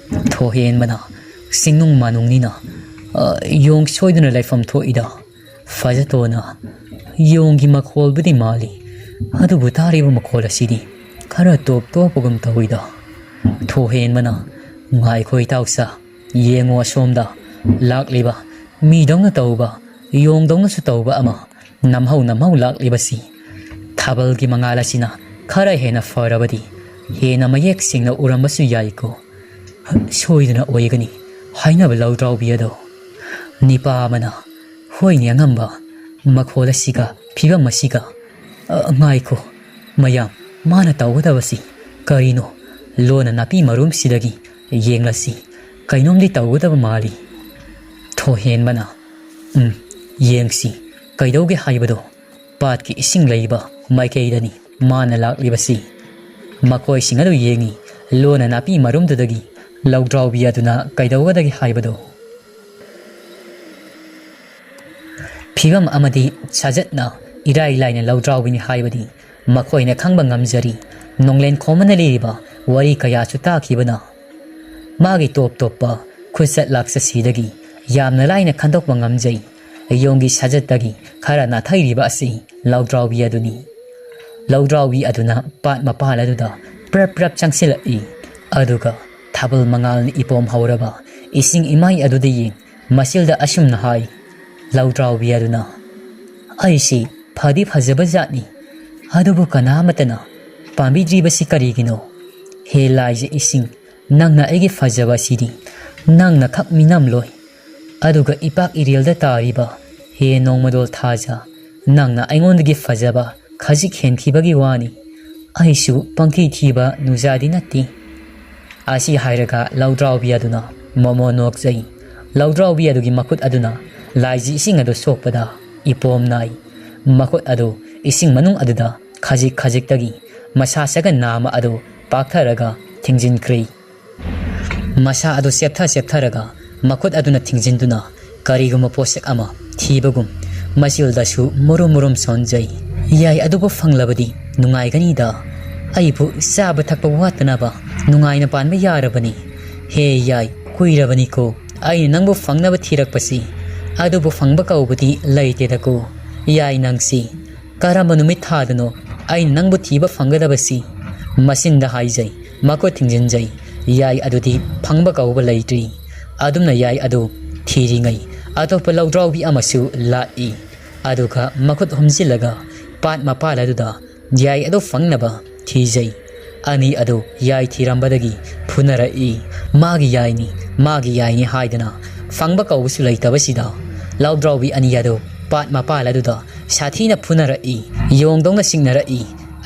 ꯊꯣꯍꯦꯟꯕꯅ, "ꯁꯤꯡꯅꯨꯡ ꯃꯥꯅꯨꯡꯅꯤꯅ, ꯑ, ꯌꯣꯡ ꯁꯣꯏꯗꯨꯅ ꯂꯩꯐꯝ ꯊꯣꯛꯏꯗ꯫" ꯐꯖꯇꯣꯟꯅ, "ꯌꯣꯡꯒꯤ ꯃꯈꯣꯜꯕꯨꯗꯤ ꯃꯥꯜꯂꯤ, ꯑꯗꯨꯕꯨ ꯇꯥꯔꯤꯕ ꯃꯈꯣꯜ ꯑꯁꯤꯗꯤ ꯈꯔ ꯇꯣꯞ ꯇꯣꯞꯄꯒꯨꯝ ꯇꯧꯏꯗ꯫" ꯊꯣꯍꯦꯟꯕꯅ, "ꯉꯥꯏꯈꯣ ꯏꯇꯥꯎꯁꯥ, ꯌꯦꯡꯉꯣ ꯑꯁꯣꯝꯗ ꯂꯥꯛꯂꯤꯕ ꯃꯤꯗꯧꯅ ꯇꯧꯕ, ꯌꯣꯡꯗꯧꯅꯁꯨ ꯇꯧꯕ ꯑꯃ ꯅꯝꯍꯧ ꯅꯝꯍꯧ ꯂꯥꯛꯂꯤꯕꯁꯤ꯫ ꯊꯥꯕꯜꯒꯤ ꯃꯉꯥꯜ ꯑꯁꯤꯅ ꯈꯔ ꯍꯦꯟꯅ ꯐꯔꯕꯗꯤ ꯍꯦꯟꯅ ꯃꯌꯦꯛ ꯁꯦꯡꯅ ꯎꯔꯝꯕꯁꯨ ꯌꯥꯏꯀꯣ꯫ ꯁꯣꯏꯗꯅ ꯑꯣꯏꯒꯅꯤ ꯍꯥꯏꯅꯕ ꯂꯧꯗ꯭ꯔꯥꯎꯕꯤ ꯑꯗꯣ꯫" ꯅꯤꯄꯥ ꯑꯃꯅ, "ꯍꯣꯏꯅꯦ ꯑꯉꯝꯕ, ꯃꯈꯣꯜ ꯑꯁꯤꯒ ꯐꯤꯕꯝ ꯑꯁꯤꯒ꯫ ꯑ, ꯉꯥꯏꯈꯣ, ꯃꯌꯥꯝ, ꯃꯥꯅ ꯇꯧꯒꯗꯕꯁꯤ ꯀꯔꯤꯅꯣ? ꯂꯣꯟꯅ ꯅꯥꯄꯤ ꯃꯔꯨꯝꯁꯤꯗꯒꯤ ꯌꯦꯡꯂꯁꯤ, ꯀꯩꯅꯣꯝꯗꯤ ꯇꯧꯒꯗꯕ ꯃꯥꯜꯂꯤ꯫" ꯊꯣꯍꯦꯟꯕꯅ, "ꯎꯝ, ꯌꯦꯡꯁꯤ, ꯀꯩꯗꯧꯒꯦ ꯍꯥꯏꯕꯗꯣ? ꯄꯥꯠꯀꯤ ꯏꯁꯤꯡ ꯂꯩꯕ ꯃꯥꯏꯀꯩꯗꯅꯤ ꯃꯥꯅ ꯂꯥꯛꯂꯤꯕꯁꯤ꯫" ꯃꯈꯣꯏꯁꯤꯡ ꯑꯗꯨ ꯌꯦꯡꯉꯤ꯫ ꯂꯣꯟꯅ ꯅꯥꯄꯤ ꯃꯔꯨꯝꯗꯨꯗꯒꯤ ꯂꯧꯗ꯭ꯔꯥꯎꯕꯤ ꯑꯗꯨꯅ ꯀꯩꯗꯧꯒꯗꯒꯦ ꯍꯥꯏꯕꯗꯨ꯫ ꯐꯤꯕꯝ ꯑꯃꯗꯤ ꯁꯥꯖꯠꯅ ꯏꯔꯥꯏ ꯂꯥꯏꯅ ꯂꯧꯗ꯭ꯔꯥꯎꯕꯤꯅꯤ ꯍꯥꯏꯕꯗꯤ ꯃꯈꯣꯏꯅ ꯈꯪꯕ ꯉꯝꯖꯔꯤ꯫ ꯅꯣꯡꯂꯦꯟ ꯈꯣꯝꯃꯅ ꯂꯤꯔꯤꯕ ꯋꯥꯔꯤ ꯀꯌꯥꯁꯨ ꯇꯥꯈꯤꯕꯅ ꯃꯥꯒꯤ ꯇꯣꯞ ꯇꯣꯞꯄ ꯈꯨꯠꯆꯠ ꯂꯥꯛꯆꯠꯁꯤꯗꯒꯤ ꯌꯥꯝꯅ ꯂꯥꯏꯅ ꯈꯟꯗꯣꯛꯄ ꯉꯝꯖꯩ꯫ ꯌꯣꯡꯒꯤ ꯁꯥꯖꯠꯇꯒꯤ ꯈꯔ ꯅꯥꯊꯩꯔꯤꯕ ꯑꯁꯤ ꯂꯧꯗ꯭ꯔꯥꯎꯕꯤ ꯑꯗꯨꯅꯤ꯫ ꯂꯧꯗ꯭ꯔꯥꯎꯕꯤ ꯑꯗꯨꯅ ꯄꯥꯠ ꯃꯄꯥꯜ ꯑꯗꯨꯗ ꯄ꯭ꯔꯞ ꯄ꯭ꯔꯞ ꯆꯪꯁꯤꯜꯂꯛꯏ꯫ ꯑꯗꯨꯒ ꯊꯥꯕꯜ ꯃꯉꯥꯜꯅ ꯏꯄꯣꯝ ꯍꯧꯔꯕ ꯏꯁꯤꯡ ꯏꯃꯥꯏ ꯑꯗꯨꯗ ꯌꯦꯡ ꯃꯁꯤꯜꯗ ꯑꯁꯨꯝꯅ ꯍꯥꯏ꯫ ꯂꯧꯗ꯭ꯔꯥꯎꯕꯤ ꯑꯗꯨꯅ, "ꯑꯩꯁꯤ ꯐꯗꯤ ꯐꯖꯕ ꯖꯥꯠꯅꯤ, ꯑꯗꯨꯕꯨ ꯀꯅꯥ ꯑꯃꯠꯇꯅ ꯄꯥꯝꯕꯤꯗ꯭ꯔꯤꯕꯁꯤ ꯀꯔꯤꯒꯤꯅꯣ? ꯍꯦ ꯂꯥꯏꯖ ꯏꯁꯤꯡ, ꯅꯪꯅ ꯑꯩꯒꯤ ꯐꯖꯕ ꯑꯁꯤꯗꯤ ꯅꯪꯅ ꯈꯛ ꯃꯤꯅꯝꯂꯣꯏ꯫ ꯑꯗꯨꯒ ꯏꯄꯥꯛ ꯏꯔꯦꯜꯗ ꯇꯥꯔꯤꯕ ꯍꯦ ꯅꯣꯡꯃꯗꯣꯜ ꯊꯥꯖ, ꯅꯪꯅ ꯑꯩꯉꯣꯟꯗꯒꯤ ꯐꯖꯕ ꯈꯖꯤꯛ ꯍꯦꯟꯈꯤꯕꯒꯤ ꯋꯥꯅꯤ꯫ ꯑꯩꯁꯨ ꯄꯪꯊꯤ ꯊꯤꯕ ꯅꯨꯖꯥꯗꯤ ꯅꯠꯇꯦ"꯫ ꯑꯁꯤ ꯍꯥꯏꯔꯒ ꯂꯧꯗ꯭ꯔꯥꯎꯕꯤ ꯑꯗꯨꯅ ꯃꯣꯃꯣ ꯅꯣꯛꯆꯩ꯫ ꯂꯧꯗ꯭ꯔꯥꯎꯕꯤ ꯑꯗꯨꯒꯤ ꯃꯈꯨꯠ ꯑꯗꯨꯅ ꯂꯥꯏꯖꯤ ꯏꯁꯤꯡ ꯑꯗꯨ ꯁꯣꯛꯄꯗ ꯏꯄꯣꯝ ꯅꯥꯏ꯫ ꯃꯈꯨꯠ ꯑꯗꯨ ꯏꯁꯤꯡ ꯃꯅꯨꯡ ꯑꯗꯨꯗ ꯈꯖꯤꯛ ꯈꯖꯤꯛꯇꯒꯤ ꯃꯁꯥ ꯁꯒꯟ ꯅꯥꯝꯃ ꯑꯗꯨ ꯄꯥꯛꯊꯔꯒ ꯊꯤꯡꯖꯤꯟꯈ꯭ꯔꯦ꯫ ꯃꯁꯥ ꯑꯗꯨ ꯆꯦꯞꯊ ꯆꯦꯞꯊꯔꯒ ꯃꯈꯨꯠ ꯑꯗꯨꯅ ꯊꯤꯡꯖꯤꯟꯗꯨꯅ ꯀꯔꯤꯒꯨꯝꯕ ꯄꯣꯠꯁꯛ ꯑꯃ ꯊꯤꯕꯒꯨꯝ ꯃꯆꯤꯜꯗꯁꯨ ꯃꯨꯔꯨꯝ ꯃꯨꯔꯨꯝ ꯁꯣꯟꯖꯩ꯫ ꯌꯥꯏ ꯑꯗꯨꯕꯨ ꯐꯪꯂꯕꯗꯤ ꯅꯨꯡꯉꯥꯏꯒꯅꯤꯗ꯫ ꯑꯩꯕꯨ ꯆꯥꯕ ꯊꯛꯄ ꯋꯥꯠꯇꯅꯕ ꯅꯨꯡꯉꯥꯏꯅ ꯄꯥꯟꯕ ꯌꯥꯔꯕꯅꯤ꯫ ꯍꯦ ꯌꯥꯏ, ꯀꯨꯏꯔꯕꯅꯤꯀꯣ ꯑꯩꯅ ꯅꯪꯕꯨ ꯐꯪꯅꯕ ꯊꯤꯔꯛꯄꯁꯤ꯫ ꯑꯗꯨꯕꯨ ꯐꯪꯕ ꯀꯧꯕꯗꯤ ꯂꯩꯇꯦꯗꯀꯣ꯫ ꯌꯥꯏ ꯅꯪꯁꯤ꯫ ꯀꯔꯝꯕ ꯅꯨꯃꯤꯠ ꯊꯥꯗꯅꯣ ꯑꯩꯅ ꯅꯪꯕꯨ ꯊꯤꯕ ꯐꯪꯒꯗꯕꯁꯤ? ꯃꯆꯤꯟꯗ ꯍꯥꯏꯖꯩ, ꯃꯈꯨꯠ ꯊꯤꯡꯖꯤꯟꯖꯩ꯫ ꯌꯥꯏ ꯑꯗꯨꯗꯤ ꯐꯪꯕ ꯀꯧꯕ ꯂꯩꯇ꯭ꯔꯤ꯫ ꯑꯗꯨꯝꯅ ꯌꯥꯏ ꯑꯗꯨ ꯊꯤꯔꯤꯉꯩ ꯑꯇꯣꯞꯄ ꯂꯧꯗ꯭ꯔꯥꯎꯕꯤ ꯑꯃꯁꯨ ꯂꯥꯛꯏ꯫ ꯑꯗꯨꯒ ꯃꯈꯨꯠ ꯍꯨꯝꯖꯤꯜꯂꯒ ꯄꯥꯠ ꯃꯄꯥꯜ ꯑꯗꯨꯗ ꯌꯥꯏ ꯑꯗꯨ ꯐꯪꯅꯕ ꯊꯤꯖꯩ꯫ ꯑꯅꯤ ꯑꯗꯨ ꯌꯥꯏ ꯊꯤꯔꯝꯕꯗꯒꯤ ꯐꯨꯅꯔꯛꯏ꯫ "ꯃꯥꯒꯤ ꯌꯥꯏꯅꯤ, ꯃꯥꯒꯤ ꯌꯥꯏꯅꯤ" ꯍꯥꯏꯗꯅ ꯐꯪꯕ ꯀꯧꯕꯁꯨ ꯂꯩꯇꯕꯁꯤꯗ ꯂꯧꯗ꯭ꯔꯥꯎꯕꯤ ꯑꯅꯤ ꯑꯗꯨ ꯄꯥꯠ ꯃꯄꯥꯜ ꯑꯗꯨꯗ ꯁꯥꯊꯤꯅ ꯐꯨꯅꯔꯛꯏ꯫ ꯌꯣꯡꯗꯧꯅ ꯆꯤꯡꯅꯔꯛꯏ꯫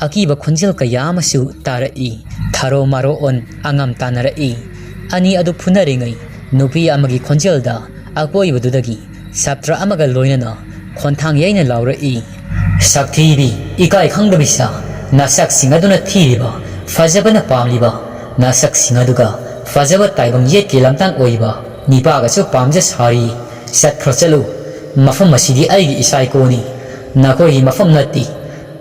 ꯑꯀꯤꯕ ꯈꯣꯟꯖꯦꯜ ꯀꯌꯥ ꯑꯃꯁꯨ ꯇꯥꯔꯛꯏ꯫ ꯊꯥꯔꯣ ꯃꯥꯔꯣ ꯑꯣꯟ ꯑꯉꯝ ꯇꯥꯟꯅꯔꯛꯏ꯫ ꯑꯅꯤ ꯑꯗꯨ ꯐꯨꯅꯔꯤꯉꯩ ꯅꯨꯄꯤ ꯑꯃꯒꯤ ꯈꯣꯟꯖꯦꯜꯗ ꯑꯀꯣꯏꯕꯗꯨꯗꯒꯤ ꯁꯥꯇ꯭ꯔ ꯑꯃꯒ ꯂꯣꯏꯅꯅ ꯈꯣꯟꯊꯥꯡ ꯌꯩꯅ ꯂꯥꯎꯔꯛꯏ꯫ "ꯁꯛꯊꯤꯕꯤ, ꯏꯀꯥꯏ ꯈꯪꯗꯕꯤ ꯁꯥ, ꯅꯁꯛꯁꯤꯡ ꯑꯗꯨꯅ ꯊꯤꯔꯤꯕ, ꯐꯖꯕꯅ ꯄꯥꯝꯂꯤꯕ ꯅꯁꯛꯁꯤꯡ ꯑꯗꯨꯒ ꯐꯖꯕ ꯇꯥꯏꯕꯪ ꯌꯦꯠꯀꯤ ꯂꯝꯇꯥꯡ ꯑꯣꯏꯕ ꯅꯤꯄꯥꯒꯁꯨ ꯄꯥꯝꯖ ꯁꯥꯔꯤ꯫ ꯆꯠꯈ꯭ꯔꯣ ꯆꯠꯂꯨ, ꯃꯐꯝ ꯑꯁꯤꯗꯤ ꯑꯩꯒꯤ ꯏꯆꯥ ꯏꯀꯣꯅꯤ꯫ ꯅꯈꯣꯏꯒꯤ ꯃꯐꯝ ꯅꯠꯇꯦ,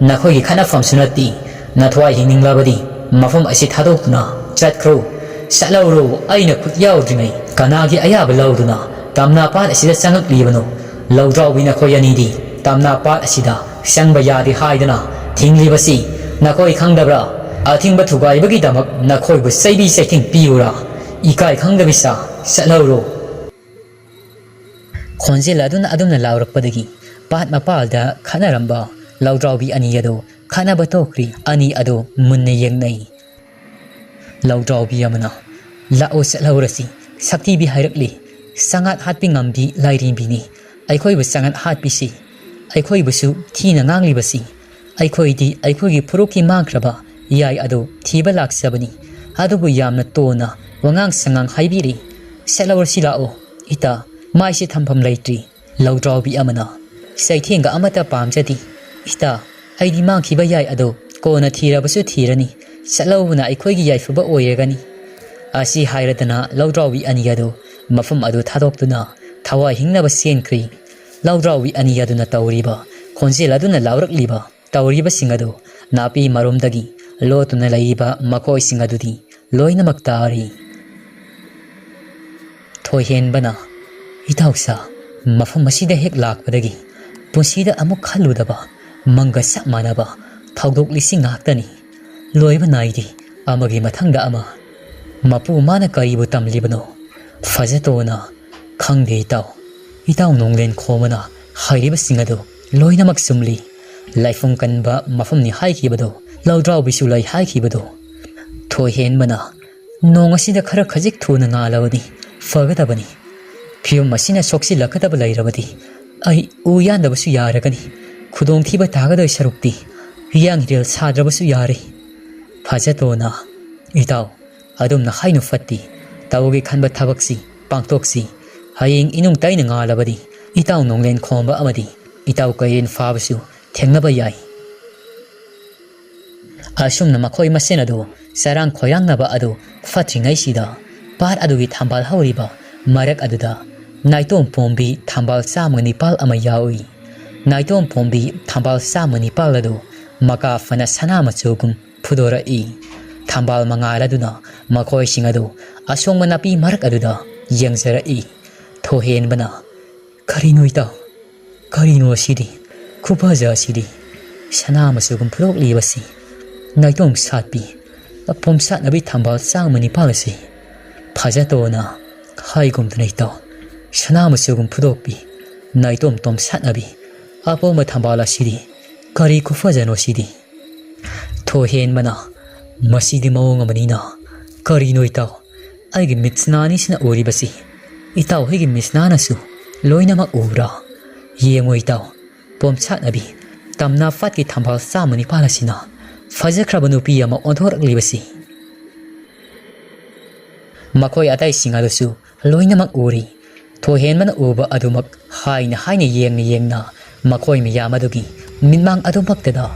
ꯅꯈꯣꯏꯒꯤ ꯈꯠꯅꯐꯝꯁꯨ ꯅꯠꯇꯦ꯫ ꯅꯊ꯭ꯋꯥꯏ ꯍꯤꯡꯅꯤꯡꯂꯕꯗꯤ ꯃꯐꯝ ꯑꯁꯤ ꯊꯥꯗꯣꯛꯇꯨꯅ ꯆꯠꯈ꯭ꯔꯣ꯫ ꯆꯠꯍꯧꯔꯣ, ꯑꯩꯅ ꯈꯨꯠ ꯌꯥꯎꯗ꯭ꯔꯤꯉꯩ ꯀꯅꯥꯒꯤ ꯑꯌꯥꯕ ꯂꯧꯗꯨꯅ ꯇꯝꯅꯥ ꯄꯥꯠ ꯑꯁꯤꯗ ꯆꯪꯂꯛꯂꯤꯕꯅꯣ? ꯂꯧꯗ꯭ꯔꯥꯎꯕꯤ, ꯅꯈꯣꯏ ꯑꯅꯤꯗꯤ ꯇꯝꯅꯥ ꯄꯥꯠ ꯑꯁꯤꯗ ꯆꯪꯕ ꯌꯥꯗꯦ ꯍꯥꯏꯗꯨꯅ ꯊꯤꯡꯂꯤꯕꯁꯤ ꯅꯈꯣꯏ ꯈꯪꯗꯕ꯭ꯔꯥ? ꯑꯊꯤꯡꯕ ꯊꯨꯒꯥꯏꯕꯒꯤꯗꯃꯛ ꯅꯈꯣꯏꯕꯨ ꯆꯩꯕꯤ ꯆꯩꯊꯦꯡ ꯄꯤꯌꯨꯔꯥ? ꯏꯀꯥꯏ ꯈꯪꯗꯕꯤ ꯁꯥ, ꯆꯠꯍꯧꯔꯣ꯫ ꯈꯣꯟꯖꯦꯜ ꯑꯗꯨꯅ ꯑꯗꯨꯝꯅ ꯂꯥꯎꯔꯛꯄꯗꯒꯤ ꯄꯥꯠ ꯃꯄꯥꯜꯗ ꯈꯠꯅꯔꯝꯕ ꯂꯧꯗ꯭ꯔꯥꯎꯕꯤ ꯑꯅꯤ ꯑꯗꯨ ꯈꯠꯅꯕ ꯇꯣꯛꯈ꯭ꯔꯤ꯫ ꯑꯅꯤ ꯑꯗꯨ ꯃꯨꯟꯅ ꯌꯦꯡꯅꯩ꯫ ꯂꯧꯗ꯭ꯔꯥꯎꯕꯤ ꯑꯃꯅ, "ꯂꯥꯛꯑꯣ ꯆꯠꯍꯧꯔꯁꯤ, ꯁꯛꯊꯤꯕꯤ ꯍꯥꯏꯔꯛꯂꯤ, ꯁꯉꯥꯠ ꯍꯥꯠꯄꯤ ꯉꯝꯕꯤ ꯂꯥꯏꯔꯦꯝꯕꯤꯅꯤ꯫ ꯑꯩꯈꯣꯏꯕꯨ ꯁꯉꯥꯠ ꯍꯥꯠꯄꯤꯁꯤ, ꯑꯩꯈꯣꯏꯕꯨꯁꯨ ꯊꯤꯅ ꯉꯥꯡꯂꯤꯕꯁꯤ꯫ ꯑꯩꯈꯣꯏꯗꯤ ꯑꯩꯈꯣꯏꯒꯤ ꯐꯨꯔꯨꯞꯀꯤ ꯃꯥꯡꯈ꯭ꯔꯕ ꯌꯥꯏ ꯑꯗꯨ ꯊꯤꯕ ꯂꯥꯛꯆꯕꯅꯤ, ꯑꯗꯨꯕꯨ ꯌꯥꯝꯅ ꯇꯣꯟꯅ ꯋꯥꯉꯥꯡ ꯁꯉꯥꯡ ꯍꯥꯏꯕꯤꯔꯤ꯫ ꯆꯠꯍꯧꯔꯁꯤ ꯂꯥꯛꯑꯣ, ꯏꯇꯥ, ꯃꯥꯏꯁꯦ ꯊꯝꯐꯝ ꯂꯩꯇ꯭ꯔꯤ"꯫ ꯂꯧꯗ꯭ꯔꯥꯎꯕꯤ ꯑꯃꯅ, "ꯆꯩꯊꯦꯡꯒ ꯑꯃꯠꯇ ꯄꯥꯝꯖꯗꯦ, ꯏꯇꯥ꯫ ꯑꯩꯗꯤ ꯃꯥꯡꯈꯤꯕ ꯌꯥꯏ ꯑꯗꯨ ꯀꯣꯟꯅ ꯊꯤꯔꯕꯁꯨ ꯊꯤꯔꯅꯤ, ꯆꯠꯍꯧꯕꯅ ꯑꯩꯈꯣꯏꯒꯤ ꯌꯥꯏꯐꯕ ꯑꯣꯏꯔꯒꯅꯤ"꯫ ꯑꯁꯤ ꯍꯥꯏꯔꯗꯅ ꯂꯧꯗ꯭ꯔꯥꯎꯕꯤ ꯑꯅꯤ ꯑꯗꯨ ꯃꯐꯝ ꯑꯗꯨ ꯊꯥꯗꯣꯛꯇꯨꯅ ꯊꯋꯥꯏ ꯍꯤꯡꯅꯕ ꯆꯦꯟꯈ꯭ꯔꯤ꯫ ꯂꯧꯗ꯭ꯔꯥꯎꯕꯤ ꯑꯅꯤ ꯑꯗꯨꯅ ꯇꯧꯔꯤꯕ, ꯈꯣꯟꯖꯦꯜ ꯑꯗꯨꯅ ꯂꯥꯎꯔꯛꯂꯤꯕ, ꯇꯧꯔꯤꯕꯁꯤꯡ ꯑꯗꯨ ꯅꯥꯄꯤ ꯃꯔꯨꯝꯗꯒꯤ ꯂꯣꯠꯇꯨꯅ ꯂꯩꯔꯤꯕ ꯃꯈꯣꯏꯁꯤꯡ ꯑꯗꯨꯗꯤ ꯂꯣꯏꯅꯃꯛ ꯇꯥꯔꯤ꯫ ꯊꯣꯏꯍꯦꯟꯕꯅ, "ꯏꯇꯥꯎꯁꯥ, ꯃꯐꯝ ꯑꯁꯤꯗ ꯍꯦꯛ ꯂꯥꯛꯄꯗꯒꯤ ꯄꯨꯟꯁꯤꯗ ꯑꯃꯨꯛ ꯈꯜꯂꯨꯗꯕ ꯃꯪꯒ ꯆꯞ ꯃꯥꯟꯅꯕ ꯊꯧꯗꯣꯛ ꯂꯤꯁꯤꯡ ꯉꯥꯛꯇꯅꯤ꯫ ꯂꯣꯏꯕ ꯅꯥꯏꯗꯦ, ꯑꯃꯒꯤ ꯃꯊꯪꯗ ꯑꯃ꯫ ꯃꯄꯨ ꯃꯥꯅ ꯀꯔꯤꯕꯨ ꯇꯝꯂꯤꯕꯅꯣ?" ꯐꯖꯇꯣꯟꯅ, "ꯈꯪꯗꯦ ꯏꯇꯥꯎ꯫ ꯏꯇꯥꯎ ꯅꯣꯡꯂꯦꯟ ꯈꯣꯝꯕꯅ ꯍꯥꯏꯔꯤꯕꯁꯤꯡ ꯑꯗꯨ ꯂꯣꯏꯅꯃꯛ ꯆꯨꯝꯂꯤ꯫ ꯂꯥꯏꯐꯝ ꯀꯟꯕ ꯃꯐꯝꯅꯤ ꯍꯥꯏꯈꯤꯕꯗꯣ, ꯂꯧꯗ꯭ꯔꯥꯎꯕꯤꯁꯨ ꯂꯩ ꯍꯥꯏꯈꯤꯕꯗꯣ"꯫ ꯊꯣꯏꯍꯦꯟꯕꯅ, "ꯅꯣꯡ ꯑꯁꯤꯗ ꯈꯔ ꯈꯖꯤꯛ ꯊꯨꯅ ꯉꯥꯜꯂꯕꯗꯤ ꯐꯒꯗꯕꯅꯤ꯫ ꯐꯤꯕꯝ ꯑꯁꯤꯅ ꯁꯣꯛꯆꯤꯜꯂꯛꯀꯗꯕ ꯂꯩꯔꯕꯗꯤ ꯑꯩ ꯎ ꯌꯥꯟꯗꯕꯁꯨ ꯌꯥꯔꯒꯅꯤ꯫ ꯈꯨꯗꯣꯡꯊꯤꯕ ꯇꯥꯒꯗꯣꯏ ꯁꯔꯨꯛꯇꯤ ꯍꯤꯌꯥꯡ ꯍꯤꯔꯦꯜ ꯁꯥꯗ꯭ꯔꯕꯁꯨ ꯌꯥꯔꯦ"꯫ ꯐꯖꯇꯣꯟꯅ, "ꯏꯇꯥꯎ, ꯑꯗꯨꯝꯅ ꯍꯥꯏꯅꯨ ꯐꯠꯇꯦ꯫ ꯇꯧꯒꯦ ꯈꯟꯕ ꯊꯕꯛꯁꯤ ꯄꯥꯡꯊꯣꯛꯁꯤ꯫ ꯍꯌꯦꯡ ꯏꯅꯨꯡ ꯇꯩꯅ ꯉꯥꯜꯂꯕꯗꯤ ꯏꯇꯥꯎ ꯅꯣꯡꯂꯦꯟ ꯈꯣꯝꯕ ꯑꯃꯗꯤ ꯏꯇꯥꯎ ꯀꯩꯔꯦꯟ ꯐꯥꯕꯁꯨ ꯊꯦꯡꯅꯕ ꯌꯥꯏ"꯫ ꯑꯁꯨꯝꯅ ꯃꯈꯣꯏ ꯃꯁꯦꯟ ꯑꯗꯨ ꯆꯔꯥꯡ ꯈꯣꯏꯔꯥꯡꯅꯕ ꯑꯗꯨ ꯐꯠꯇ꯭ꯔꯤꯉꯩꯁꯤꯗ, ꯄꯥꯠ ꯑꯗꯨꯒꯤ ꯊꯝꯕꯥꯜ ꯍꯧꯔꯤꯕ ꯃꯔꯛ ꯑꯗꯨꯗ ꯅꯥꯏꯇꯣꯝ ꯄꯣꯝꯕꯤ ꯊꯝꯕꯥꯜ ꯆꯥꯝꯃ ꯅꯤꯄꯥꯜ ꯑꯃ ꯌꯥꯎꯏ꯫ ꯅꯥꯏꯇꯣꯝ ꯄꯣꯝꯕꯤ ꯊꯝꯕꯥꯜ ꯆꯥꯝꯃ ꯅꯤꯄꯥꯜ ꯑꯗꯨ ꯃꯀꯥ ꯐꯅ ꯁꯅꯥ ꯃꯆꯨꯒꯨꯝ ꯐꯨꯗꯣꯔꯛꯏ꯫ ꯊꯝꯕꯥꯜ ꯃꯉꯥꯜ ꯑꯗꯨꯅ ꯃꯈꯣꯏꯁꯤꯡ ꯑꯗꯨ ꯑꯁꯣꯡꯕ ꯅꯥꯄꯤ ꯃꯔꯛ ꯑꯗꯨꯗ ꯌꯦꯡꯖꯔꯛꯏ꯫ ꯊꯣꯏꯍꯦꯟꯕꯅ, "ꯀꯔꯤꯅꯣ ꯏꯇꯥꯎ? ꯀꯔꯤꯅꯣ ꯑꯁꯤꯗꯤ? ꯈꯨꯐꯖ ꯑꯁꯤꯗꯤ! ꯁꯅꯥ ꯃꯆꯨꯒꯨꯝ ꯐꯨꯗꯣꯛꯂꯤꯕꯁꯤ ꯅꯥꯏꯇꯣꯝ ꯁꯥꯠꯄꯤ, ꯄꯣꯝꯁꯥꯠꯅꯕꯤ ꯊꯝꯕꯥꯜ ꯆꯥꯝꯃ ꯅꯤꯄꯥꯜ ꯑꯁꯤ꯫ ꯐꯖꯇꯣꯟꯅ ꯍꯥꯏꯒꯨꯝꯗꯅ ꯏꯇꯥꯎ, ꯁꯅꯥ ꯃꯆꯨꯒꯨꯝ ꯐꯨꯗꯣꯛꯄꯤ, ꯅꯥꯏꯇꯣꯝ ꯇꯣꯝꯁꯥꯠꯅꯕꯤ ꯑꯄꯣꯝꯕ ꯊꯝꯕꯥꯜ ꯑꯁꯤꯗꯤ ꯀꯔꯤ ꯈꯨꯐꯖꯅꯣ ꯁꯤꯗꯤ?" ꯊꯣꯏꯍꯦꯟꯕꯅ, "ꯃꯁꯤꯗꯤ ꯃꯑꯣꯡ ꯑꯃꯅꯤꯅ꯫ ꯀꯔꯤꯅꯣ ꯏꯇꯥꯎ? ꯑꯩꯒꯤ ꯃꯤꯠꯁꯅꯥꯅꯤꯁꯤꯅ ꯎꯔꯤꯕꯁꯤ ꯏꯇꯥꯎ ꯍꯣꯏꯒꯤ ꯃꯤꯠꯁꯅꯥꯅꯁꯨ ꯂꯣꯏꯅꯃꯛ ꯎꯕ꯭ꯔꯥ? ꯌꯦꯡꯉꯨ ꯏꯇꯥꯎ, ꯄꯣꯝꯁꯥꯠꯅꯕꯤ ꯇꯝꯅꯥ ꯄꯥꯠꯀꯤ ꯊꯝꯕꯥꯜ ꯆꯥꯝꯃ ꯅꯤꯄꯥꯜ ꯑꯁꯤꯅ ꯐꯖꯈ꯭ꯔꯕ ꯅꯨꯄꯤ ꯑꯃ ꯑꯣꯟꯊꯣꯔꯛꯂꯤꯕꯁꯤ꯫" ꯃꯈꯣꯏ ꯑꯇꯩꯁꯤꯡ ꯑꯗꯨꯁꯨ ꯂꯣꯏꯅꯃꯛ ꯎꯔꯤ꯫ ꯊꯣꯏꯍꯦꯟꯕꯅ ꯎꯕ ꯑꯗꯨꯃꯛ ꯍꯥꯏꯅ ꯍꯥꯏꯅ ꯌꯦꯡꯅ ꯌꯦꯡꯅ ꯃꯈꯣꯏ ꯃꯌꯥꯝ ꯑꯗꯨꯒꯤ ꯃꯤꯠꯃꯥꯡ ꯑꯗꯨꯃꯛꯇꯗ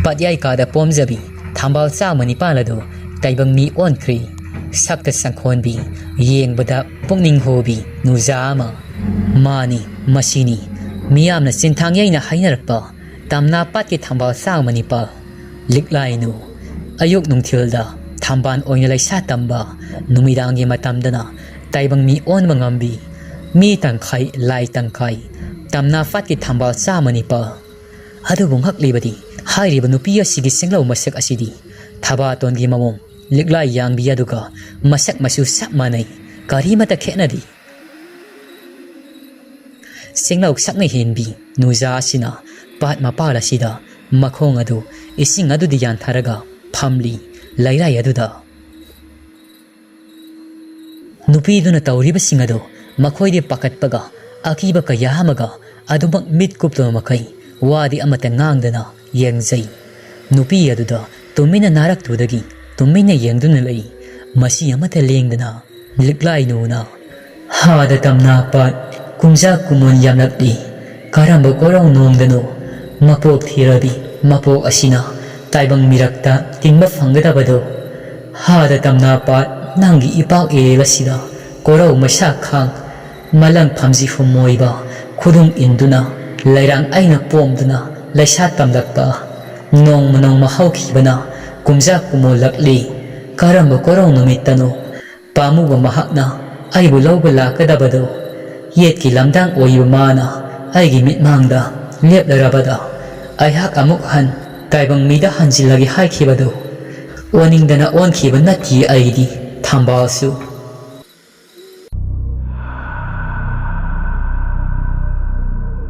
ꯄꯥꯠꯌꯥꯏ ꯀꯥꯗ ꯄꯣꯝꯖꯕꯤ ꯊꯝꯕꯥꯜ ꯆꯥꯝꯃ ꯅꯤꯄꯥꯜ ꯑꯗꯨ ꯇꯥꯏꯕꯪ ꯃꯤ ꯑꯣꯟꯈ꯭ꯔꯤ꯫ ꯁꯛꯇ ꯁꯪꯈꯣꯟꯕꯤ, ꯌꯦꯡꯕꯗ ꯄꯨꯛꯅꯤꯡ ꯍꯨꯕꯤ ꯅꯨꯖꯥ ꯑꯃ꯫ ꯃꯥꯅꯤ, ꯃꯁꯤꯅꯤ ꯃꯤꯌꯥꯝꯅ ꯆꯤꯟꯊꯥꯡ ꯌꯩꯅ ꯍꯥꯏꯅꯔꯛꯄ ꯇꯝꯅꯥ ꯄꯥꯠꯀꯤ ꯊꯝꯕꯥꯜ ꯆꯥꯝꯃ ꯅꯤꯄꯥꯜ꯫ ꯂꯤꯛꯂꯥꯏꯅꯨ꯫ ꯑꯌꯨꯛ ꯅꯨꯡꯊꯤꯜꯗ ꯊꯝꯕꯥꯜ ꯑꯣꯏꯅ ꯂꯩꯁꯥ ꯇꯝꯕ, ꯅꯨꯃꯤꯗꯥꯡꯒꯤ ꯃꯇꯝꯗꯅ ꯇꯥꯏꯕꯪ ꯃꯤ ꯑꯣꯟꯕ ꯉꯝꯕꯤ, ꯃꯤ ꯇꯪꯈꯥꯏ, ꯂꯥꯏ ꯇꯪꯈꯥꯏ, ꯇꯝꯅꯥ ꯄꯥꯠꯀꯤ ꯊꯝꯕꯥꯜ ꯆꯥꯝꯃ ꯅꯤꯄꯥꯜ꯫ ꯑꯗꯨꯕꯨ ꯉꯛꯂꯤꯕꯗꯤ ꯍꯥꯏꯔꯤꯕ ꯅꯨꯄꯤ ꯑꯁꯤꯒꯤ ꯁꯤꯡꯂꯧ ꯃꯁꯛ ꯑꯁꯤꯗꯤ ꯊꯕꯥꯇꯣꯟꯒꯤ ꯃꯑꯣꯡ, ꯂꯤꯛꯂꯥꯏ ꯌꯥꯡꯕꯤ ꯑꯗꯨꯒ ꯃꯁꯛ ꯃꯆꯨ ꯆꯞ ꯃꯥꯟꯅꯩ꯫ ꯀꯔꯤꯃꯠꯇ ꯈꯦꯠꯅꯗꯦ꯫ ꯁꯤꯡꯂꯧ ꯁꯛꯅ ꯍꯦꯟꯕꯤ ꯅꯨꯖꯥ ꯑꯁꯤꯅ ꯄꯥꯠ ꯃꯄꯥꯜ ꯑꯁꯤꯗ ꯃꯈꯣꯡ ꯑꯗꯨ ꯏꯁꯤꯡ ꯑꯗꯨꯗ ꯌꯥꯟꯊꯔꯒ ꯐꯝꯂꯤ, ꯂꯩꯔꯥꯏ ꯑꯗꯨꯗ꯫ ꯅꯨꯄꯤꯗꯨꯅ ꯇꯧꯔꯤꯕꯁꯤꯡ ꯑꯗꯨ ꯃꯈꯣꯏꯗꯤ ꯄꯥꯈꯠꯄꯒ ꯑꯀꯤꯕ ꯀꯌꯥ ꯑꯃꯒ ꯑꯗꯨꯃꯛ ꯃꯤꯠ ꯀꯨꯞꯇꯕ ꯃꯈꯩ ꯋꯥꯗꯤ ꯑꯃꯠꯇ ꯉꯥꯡꯗꯅ ꯌꯦꯡꯖꯩ꯫ ꯅꯨꯄꯤ ꯑꯗꯨꯗ ꯇꯨꯃꯤꯟꯅ ꯅꯥꯔꯛꯇꯨꯗꯒꯤ ꯇꯨꯃꯤꯟꯅ ꯌꯦꯡꯗꯨꯅ ꯂꯩ꯫ ꯃꯁꯤ ꯑꯃꯠꯇ ꯂꯦꯡꯗꯅ ꯂꯤꯛꯂꯥꯏꯅꯨꯅ, "ꯍꯥꯗ ꯇꯝꯅꯥ ꯄꯥꯠ ꯀꯨꯝꯖꯥ ꯀꯨꯃꯣꯟ ꯌꯥꯝꯂꯛꯂꯤ꯫ ꯀꯔꯝꯕ ꯀꯣꯔꯧ ꯅꯣꯡꯗꯅꯣ ꯃꯄꯣꯛ ꯊꯤꯔꯕꯤ ꯃꯄꯣꯛ ꯑꯁꯤꯅ ꯇꯥꯏꯕꯪ ꯃꯤꯔꯛꯇ ꯇꯤꯟꯕ ꯐꯪꯒꯗꯕꯗꯣ꯫ ꯍꯥꯗ ꯇꯝꯅ ꯄꯥꯠ ꯅꯪꯒꯤ ꯏꯄꯥꯛ ꯏꯔꯤꯜ ꯑꯁꯤꯗ ꯀꯣꯔꯧ ꯃꯩꯁꯥ ꯈꯥꯡ ꯃꯂꯪ ꯐꯝꯖꯤ ꯍꯨꯝꯃꯣꯏꯕ ꯈꯨꯗꯨꯝ ꯏꯟꯗꯨꯅ ꯂꯩꯔꯥꯡ ꯑꯩꯅ ꯄꯣꯝꯗꯨꯅ ꯂꯩꯁꯥ ꯇꯝꯂꯛꯄ ꯅꯣꯡꯃ ꯅꯣꯡꯃ ꯍꯧꯈꯤꯕꯅ ꯀꯨꯝꯖꯥ ꯀꯨꯝꯃꯣꯜꯂꯛꯂꯤ꯫ ꯀꯔꯝꯕ ꯀꯣꯔꯧ ꯅꯨꯃꯤꯠꯇꯅꯣ ꯄꯥꯝꯃꯨꯕ ꯃꯍꯥꯛꯅ ꯑꯩꯕꯨ ꯂꯧꯕ ꯂꯥꯛꯀꯗꯕꯗꯣ? ꯌꯦꯠꯀꯤ ꯂꯝꯗꯥꯡ ꯑꯣꯏꯕ ꯃꯥꯅ ꯑꯩꯒꯤ ꯃꯤꯠꯃꯥꯡꯗ ꯂꯦꯞꯂꯔꯕꯗ ꯑꯩꯍꯥꯛ ꯑꯃꯨꯛ ꯍꯟ ꯇꯥꯏꯕꯪ ꯃꯤꯗ ꯍꯟꯖꯤꯜꯂꯒꯦ ꯍꯥꯏꯈꯤꯕꯗꯣ ꯑꯣꯟꯅꯤꯡꯗꯅ ꯑꯣꯟꯈꯤꯕ ꯅꯠꯇꯦ ꯑꯩꯗꯤ꯫ ꯊꯝꯕꯥꯜꯁꯨ